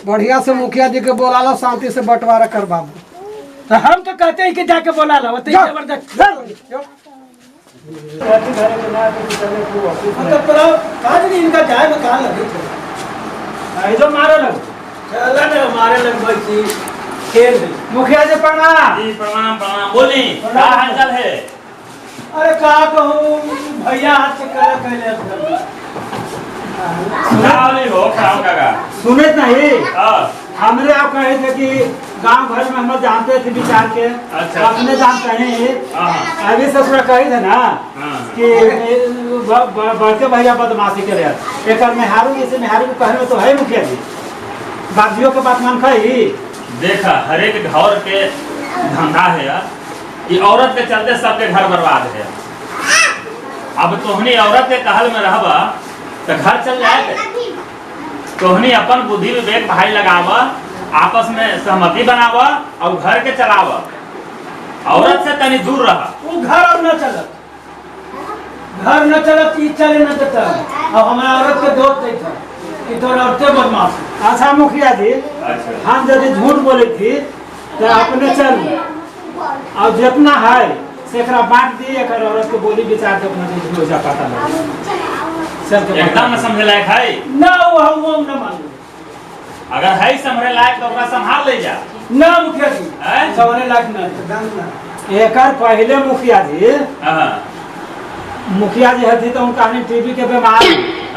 बढ़िया से मुखिया जी के बोला लो, शांति से बंटवारा कर बाबू। तो हम तो कहते हैं कि जाके बोला लो, तो जा। जबरदस्त। जा, जा। तो तोरा काज नहीं इनका जाए में कहाँ लगी थे? जो मारे लग चला ना मारे लग बची खेल है। मुखिया जी प्रणाम। जी प्रणाम प्रणाम। बोली क्या हाल चाल है? अरे का कहूँ भैया हाथ से कह कहले क्या होली हो खराब काका? सुनत नहीं। हाँ। हमरे आप कहे थे कि गांव घर में हम जानते थे विचार के। अच्छा। अपने जानते हैं। हाँ। अभी ससुरा कही थे ना हाँ। कि बड़के भैया बदमाशी करे, एक मेहारू जैसे मेहारू को कहने में तो है मुखिया जी, बाजियों के बात मान खाई। देखा हर एक घर के धंधा है यार, ये औरत के चलते सबके घर बर्बाद है। अब तोहनी औरत के कहल में रहबा तो घर चल जाए। तोहनी अपन बुद्धि विवेक भाई लगावा, आपस में सहमति बनावा और घर के चलावा, औरत से तनी दूर रहा। वो घर अब न चलत, घर न चलत, ई चले न देता। अब हमारा औरत के दोस्त नहीं था कि तोर औरते बदमाश है। अच्छा मुखिया जी, अच्छा। हम यदि झूठ बोले थी तो अपने चल और जितना है से एकरा बांट दी, एक औरत के बोली विचार के अपना जो हो जा पता लगे चल के एकदम न समझे लायक है ना वो हम न मानू। अगर है समझे लायक तो ओकरा संभाल ले जा। ना मुखिया जी हैं? सवरे लायक ना। एकर पहले मुखिया जी, हाँ। मुखिया जी हथी तो उनका टीबी के बीमार।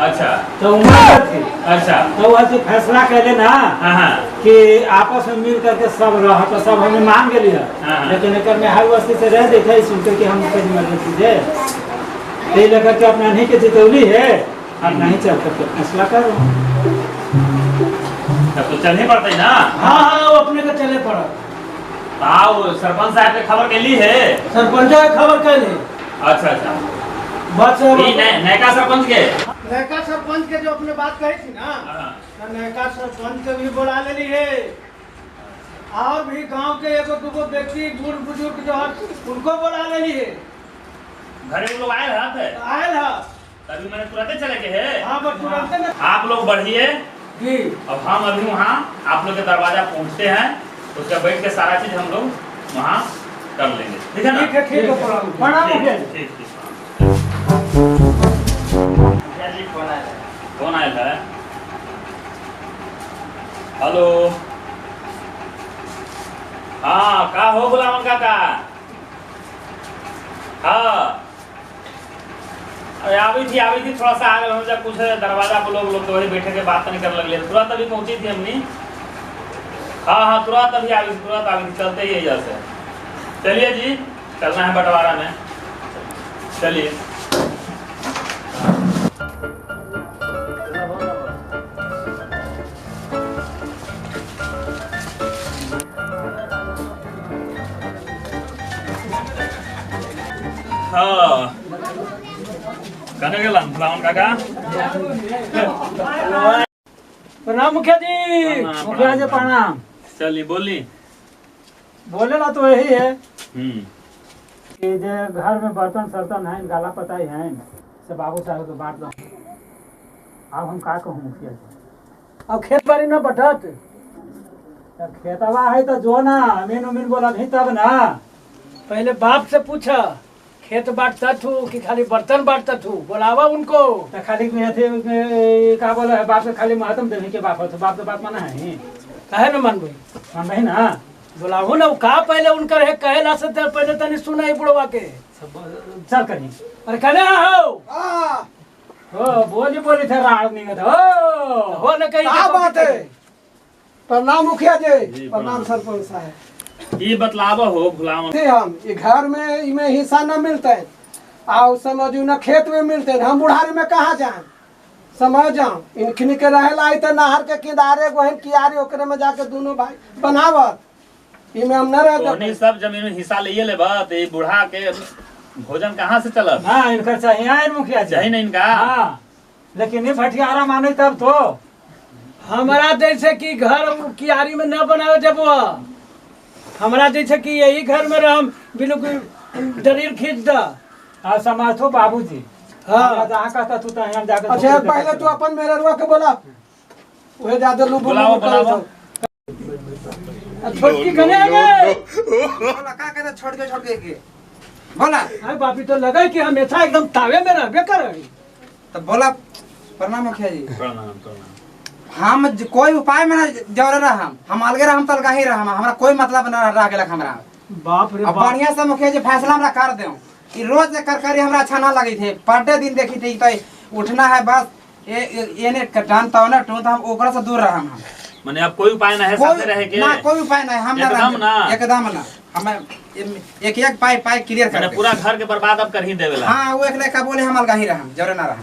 अच्छा। तो उम्र थी। अच्छा। तो वह फैसला कैले ना हाँ, हाँ। कि आपस में मिल करके सब रह, तो सब हमें मान गेली है। हाँ। लेकिन एक में हर वस्तु से रह देते सुन करके हम मर्जी जे ये लेकर के अपना नहीं के जितौली है, अब नहीं चल करके फैसला करो। तब तो चलने पड़ता है ना। हाँ हाँ वो अपने के चले पड़ा। आओ सरपंच साहब के खबर के ली है। सरपंच के खबर के ली। अच्छा अच्छा। बस नयका सरपंच के, नयका सरपंच के जो अपने बात कही थी ना, तो नयका सरपंच के भी बुला लेली है और भी गांव के एगो दूगो व्यक्ति बूढ़ बुजुर्ग जो है उनको बुला लेली है। घरे वो लोग आए थे? आयल है। तभी मैंने तुरंत चले गए है। हाँ बस तुरंत ना। आप लोग बढ़िए जी। अब हम अभी वहाँ आप लोग के दरवाजा पहुँचते हैं, उसका बैठ के सारा चीज हम लोग वहाँ कर लेंगे। ठीक है ना? ठीक है ठीक है। प्रणाम। ठीक ठीक। कौन आया है? हेलो। हाँ का हो गुलामन काका? हाँ अरे आवी थी थोड़ा सा आगे हम जब कुछ दरवाजा पर लोग तो वही बैठे के बात नहीं कर लगले, तुरंत अभी पहुंची थी हमनी। हाँ हाँ तुरंत अभी आवी, तुरंत आवी, चलते ही है जैसे। चलिए जी चलना है बंटवारा में, चलिए। हाँ कने गेलन गुलामन काका? प्रणाम मुखिया जी। मुखिया जी प्रणाम। चलिए बोली। बोले ना तो यही है कि जे घर में बर्तन सर्तन है, गाला पताई है, से बाबू साहब के बांट दो। अब हम का कहूँ मुखिया जी? अब खेत बाड़ी ना बटत। तो खेतवा है तो जो ना अमीन उमीन बोला भी तब ना। पहले बाप से पूछा खेत बांटता थू कि खाली बर्तन बांटता थू, बोलावा उनको। तो खाली थे का बोला है बाप के खाली महात्म देने के बाप तो बाप तो बात माना है। काहे न मानबे? मानबे ना। बोलाहू ना का पहले उनकर है कहेला से पहले तनी सुनाई बुढ़वा के। चल कहीं। अरे कने हो? हो बोली बोली थे राड़ नहीं हो न कहीं। का बात है? प्रणाम मुखिया जी, प्रणाम सरपंच साहब। ये बतलावा हो गुलाम थे हम ये घर में इमे हिस्सा न मिलते और समझू न खेत में मिलते, हम बुढ़ारी में कहाँ जाए? समझ जाओ इनखनी के रहे लाई तो नहर के किनारे गोहन कियारे ओकरे में जाके दोनों भाई बनावत, इमे हम न रहते। सब जमीन में हिस्सा ले लेबा तो ये बूढ़ा के भोजन कहाँ से चलत? हाँ इनका चाहिए मुखिया चाहिए ना इनका। हाँ लेकिन ये भटियारा माने तब तो हमारा जैसे कि घर कियारी में न बनावे जब वो हमारा जैसे कि यही घर में रह बिल्कुल दरीर खींच दा। हाँ समझो बाबूजी। हाँ जहाँ कहता तू तो हम जाकर। अच्छा पहले तू अपन मेरे रुआ के बोला। उहे ज्यादा लुबु बुलाओ, लुबु करैत बुलाओ। हौ। आ छोटकी कने आ गए? बोला का कहता छोड़ के, छोड़ के के बोला। अरे बापी तो लगा कि हमेशा एकदम तावे में रहबे कर। तो बोला प्रणाम मुखिया जी। प्रणाम प्रणाम। हम कोई उपाय में ना जौरे रह, हम अलगे रह, हम तो अलगा ही रह, हमरा कोई मतलब ना रह गेलक हमरा। बाप रे अब बाप। बढ़िया से मुखिया जी फैसला हमरा कर दें। ई रोज कर करी हमरा अच्छा ना लगी थे, पर डे दिन देखी थी तो उठना है बस एने कटान तो ना टून, तो हम ओकरा से दूर रह हम। माने अब कोई उपाय ना है साथे रहे के? ना कोई उपाय नहीं, हम ना एकदम रह ना? एकदम ना, हम एक एक पाई पाई क्लियर कर माने दे। पूरा घर के बर्बाद अब कर ही देवेला। हाँ वो एक लेखा बोले हम अलगा ही रह, जरे ना रह।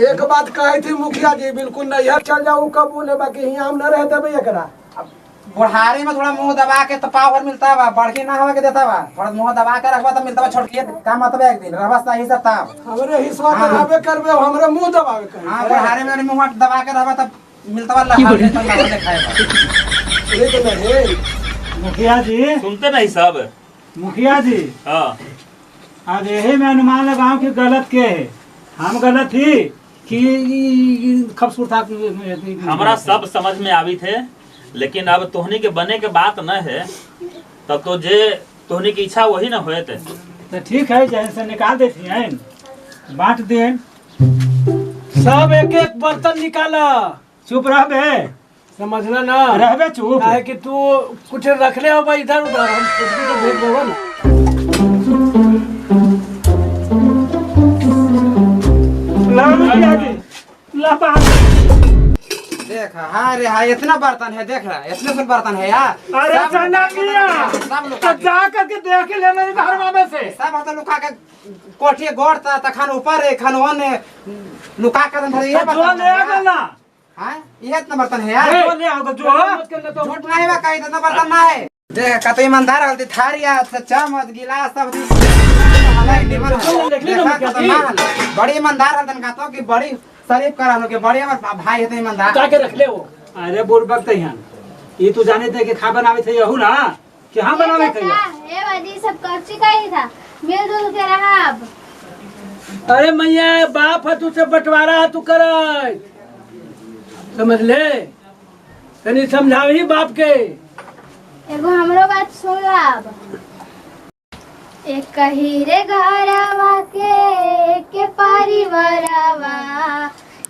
एक बात कहे थी मुखिया जी, बिल्कुल नैहर चल जाऊ कबूल है, बाकी हियां हम न रह देबे एकरा। अब बुढ़ारी में थोड़ा मुंह दबा के तो पावर मिलता बा, बढ़के ना होवे के देता बा, थोड़ा मुंह दबा के रखबा तो मिलता बा, छोटकी काम मतलब एक दिन रहबा सही से तब। हमरे हिस्सा तो हाँ। रहबे करबे, हमरे मुंह दबावे कर। हां बुढ़ारी में मुंह दबा के रहबा तब मिलता बा, लहा के तो लहा के खाए बा। ये तो नहीं। मुखिया जी सुनते नहीं सब। मुखिया जी हाँ अब यही मैं अनुमान लगाऊं कि गलत के है, हम गलत ही कि खबसूर था। हमरा सब समझ में आवी थे, लेकिन अब तोहनी के बने के बात न है तब तो जे तोहनी की इच्छा वही न होए थे। तो ठीक है, जैसे निकाल देती हैं बांट दें। सब एक एक बर्तन निकाला। चुप रहबे, समझना ना रहबे चुप। काहे कि तू कुछ रख ले हो भाई इधर उधर, हम छोटकी को भेज देबो ना। ला मुखिया जी, ला बाहर। देख हाँ रे हाँ इतना बर्तन है, देख रहा इतने सुन बर्तन है यार। अरे सब चना लुका के मियां, सब लुका तो के। जा करके देख लेना इधर बाबे से। सब होता लुका के कोठी गोड़ था तखन ऊपर है खन वन है, लुका के धर ये तो जो बर्तन ले है आ यार। ना। हाँ ये इतना बर्तन है यार। जो ले आओ जो। मत करना तो। झूठ नहीं बा कहीं इतना बर्तन ना है। देख कत ईमानदार हलती थारी से चम्मच गिलास सब देख ली ना मुखिया जी। बड़ी ईमानदार हलतन का तो कि बड़ी शरीफ करा के बड़ी हमर भाई है ईमानदार। लुका के रख ले वो। अरे बुड़बक तहियान ये तू जाने थे कि खा बनावे थे यहू ना कि हम बनावे थे। ए बाजी सब कच्ची का ही था, मिलजुल के रहा अब। अरे मैया बाप है तुझसे बंटवारा है तू कर, समझ ले तनी समझावी बाप के। एगो हमरो बात सुन ला अब। एक हीरे घरवा के एक परिवारवा,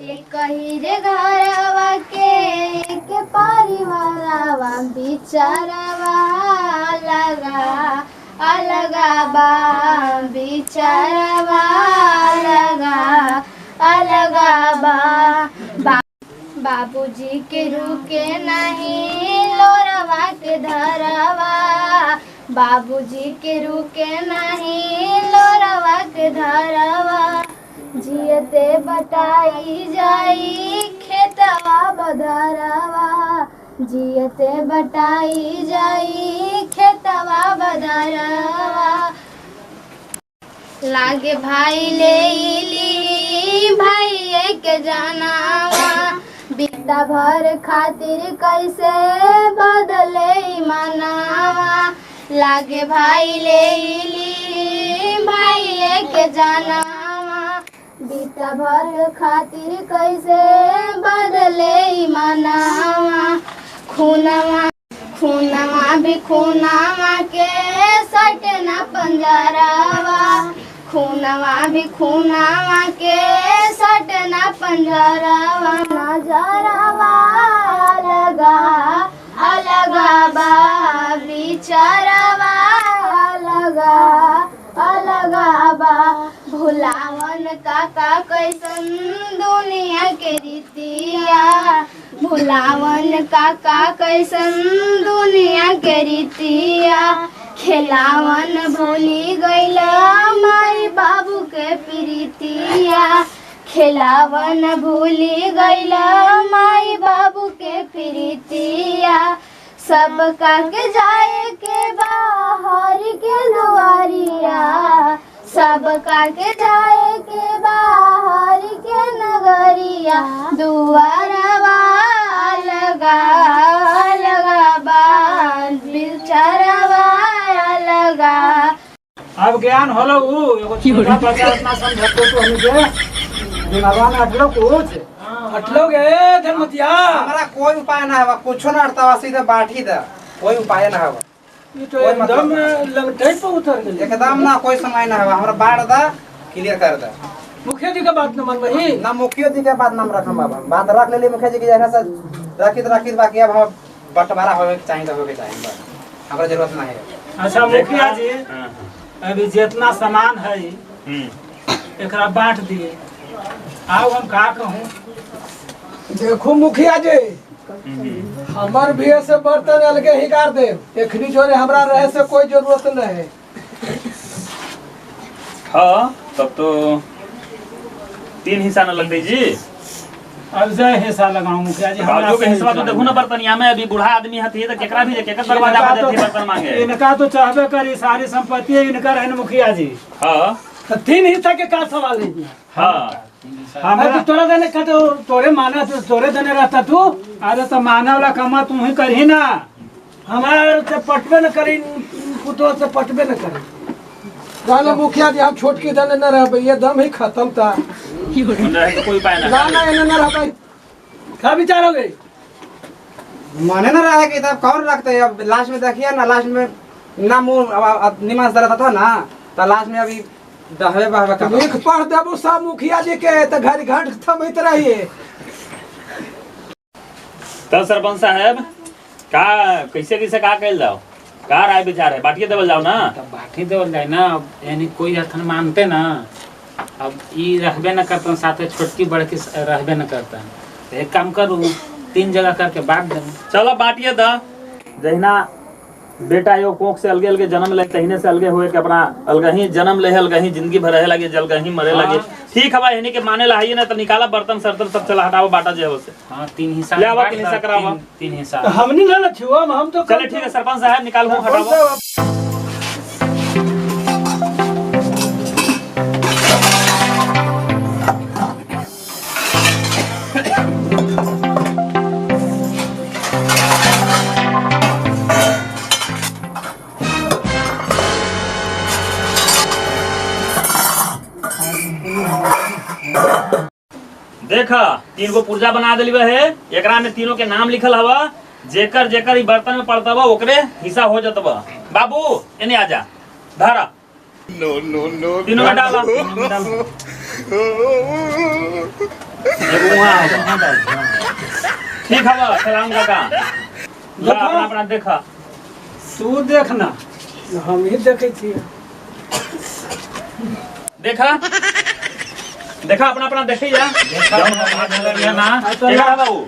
एक हीरे घरवा के एक परिवारवा, बिचारवा लगा अलगा बा, बिचारवा लगा अलगा बा। बाबूजी के रुके नहीं लोरवा के धरवा, बाबूजी के रुके नहीं लोरवा के धरवा, जियते बटाई जाई खेतवा बधरवा, जियते बटाई जाई खेतवा बधरवा। लागे भाई ले ली भाई के जानावा, बीता भर खातिर कैसे बदले मनावा, लागे भाई ले ली भाई के जानावा, बीता भर खातिर कैसे बदले मनावा। खूनवा खूनवा भी खूनवा के सटना पंजरावा, खूनवा भी खूनवा के सटना पंजरावा, नजरवा लगा अलगा बा, बिचारवा अलगा अलगा बा। भुलावन काका कैसन दुनिया के रीतिया, भुलावन काका कैसन दुनिया के रीतिया, खेलावन भूली गईला माई बाबू के प्रीतिया, खेलावन भूली गईला माई बाबू के प्रीतिया। सबका के जाए के बाहर के दुआरिया, सबका के जाए के बाहर के नगरिया, दुआरवा लगा लगा बान, बिचारवा लगा। अब ज्ञान होलो ऊ एगो छोटा बच्चा इतना समझतो तो हम के दिमागवा में अटलो कुछ। अटलोगे धर्मतिया हमरा कोई उपाय ना है, कुछो ना अटता, सीधे बांटी दे, कोई उपाय ना है। ये तो एकदम लंगटे पे उतर गेल, एकदम ना कोई समय ना है, हमरा बांट दे क्लियर कर दे। मुखिया जी के बात न मनबही ना, मुखिया जी के बात नाम रखम, अब बात रख लेली मुखिया जी के जैसा से रखित रखित, बाकी अब हम बंटवारा होवे के चाहिए तो होवे के चाहिए, हमरा जरूरत ना है। अच्छा मुखिया जी अभी जितना सामान है एकरा बांट दिए, आओ हम का कहूँ। देखो मुखिया जी हमार भी से बर्तन अलगे ही कर दे, एखनी जोरे हमरा रहे से कोई जरूरत नहीं है। हाँ तब तो 3 हिस्सा न लगते जी। अब जाए हिस्सा लगाऊं मुखिया जी, बाजू के हिस्सा तो देखो ना बर्तनिया में अभी बूढ़ा आदमी हथी तो केकरा भी केकर दरवाजा पर जाती बर्तन मांगे। इनका तो चाहबे करी सारी संपत्ति इनकर है मुखिया जी। हाँ तो 3 हिस्सा के का सवाल है। हाँ हमरा तोरा देने का तो तोरे माना तो तोरे देने रहता तू। अरे तो माना वाला कमा तू ही करही ना, हमारे से पटबे न करी, पुतो से पटबे न करी। जानो मुखिया जी हम छोटकी देने न रहबे, ये दम ही खत्म था, तो कोई उपाय ना ना ना एने न रहबे। का विचार हो गई माने न रहा कि तब कौन रखते है। अब लास्ट में देखिए ना, लास्ट में ना मुंह निमाज रहता था ना, तो लास्ट में अभी दहवे बहवे का लिख पढ़ देबो सब मुखिया जी के तो घर घंट थमैत रहिए। तब सरपंच साहब का कैसे कैसे का कहल जाओ, का राय विचार है? बाटिए देवल जाओ ना। तब बाटी देवल जाए ना, अब यानी कोई हथन मानते ना, अब ई रहबे न करतन, साथे छोटकी बड़की रहबे न करतन। तो एक काम करू 3 जगह करके बांट दें। चलो बांटिए द। जहिना बेटा यो कोख से अलगे अलगे जन्म ले तहिने से अलगे हुए के अपना अलगही जन्म ले, अलगही जिंदगी भर रहे लगे, जलगही मरे लगे। ठीक है भाई, इन्हीं के माने ला है ना, तो निकाला बर्तन सरतन सब चला हटाओ बाटा जे हो से। हां 3 हिस्सा ले आवा, 3 हिस्सा करावा, 3 हिस्सा हमनी ना छुआ हम तो। चले ठीक है सरपंच साहब निकाल हो हटाओ। देखा 3 गो पुर्जा बना दिली है, एकरा में तीनों के नाम लिखल हवा, जेकर जेकर ई बर्तन में पड़ता बा ओकरे हिस्सा हो जात बा। बाबू एने आजा धारा नो नो नो तीनों में डाला, एगो वहां ठीक हवा सलाम काका अपना अपना देखा। तू देखना हम ही देखै छी। देखा देखा अपना अपना देखे जा ना देखा बाबू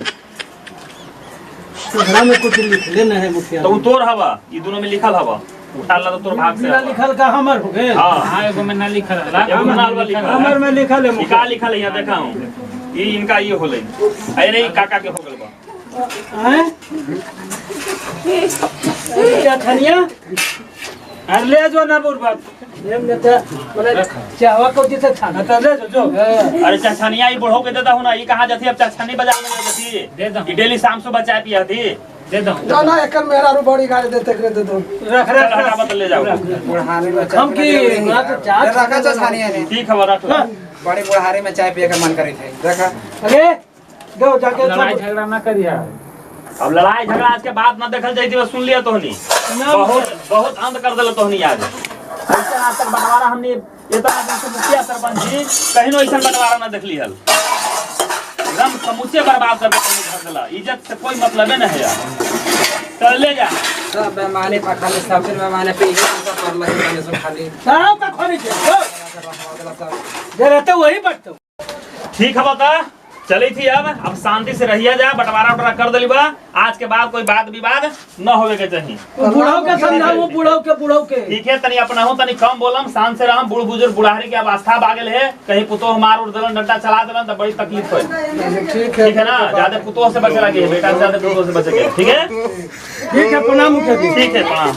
तोहरा में कुछ लिखले न है मुखिया तो तोर हवा ई दोनों में लिखल हवा उठा ला तो तोर भाग से बिना लिखल का हमर हो गेल। हां एगो में ना लिखल एगो में ना लिखल हमर में लिखल है का लिखल है यहां देखा हूं ई इनका ये होले अरे ई काका के हो गेल बा। हैं क्या छनिया अरे ले जो ना बुरबा मने चाहवा को जिसे छाना तो ले जो जो। अरे चाछनिया ई बुढ़ो के देता हूं ना, ई कहां जाती अब चाछनी बाजार में जाती दे दो ई डेली शाम सुबह चाय पिया थी दे दो ना ना एकर मेहरारू बड़ी गाड़ी देते करे दे दो रख रख हटा बदल ले जाओ बुढ़ारी में हम की ना तो चाय रखा चाछनिया ने ठीक है रख लो। बड़ी बुढ़ारी में चाय पिए के मन करी थे देखा। अरे दो जाके लड़ाई झगड़ा ना करिया, अब लड़ाई झगड़ा आज के बाद ना देखल जाई थी बस सुन लिया तोहनी बहुत बहुत अंत कर देल तोहनी आज। ऐसा आज तक बंटवारा हमने इतना दिन से मुखिया सरपंच जी कहीं नो ऐसा बंटवारा ना देखली हल, एकदम समूचे बर्बाद कर के घर देला, इज्जत से कोई मतलब न है यार। चल ले जा सब बेमानी पर खाली सब दिन बेमानी पे सब पर लगे बने सो खाली साहब का खोनी छे जे रहते वही बटतो। ठीक है बता चली थी अब शांति से रहिया जा, बंटवारा उटवारा कर देली बा, आज के बाद कोई बात विवाद न होवे के चाहिए। बूढ़ो के समझाओ, बूढ़ो के बूढ़ो के ठीक है तनी अपना हो तनी कम बोलम, शांत से रहम। बूढ़ बुजुर्ग बुढ़ारी के अवस्था बागल है, कहीं पुतोह मार उड़ देलन डंडा चला देलन तो बड़ी तकलीफ होई। ठीक है ठीक है ना, ज्यादा पुतोह से बचे लगे, बेटा से ज्यादा पुतोह से बचे के। ठीक है ठीक है प्रणाम मुखिया जी। ठीक है प्रणाम।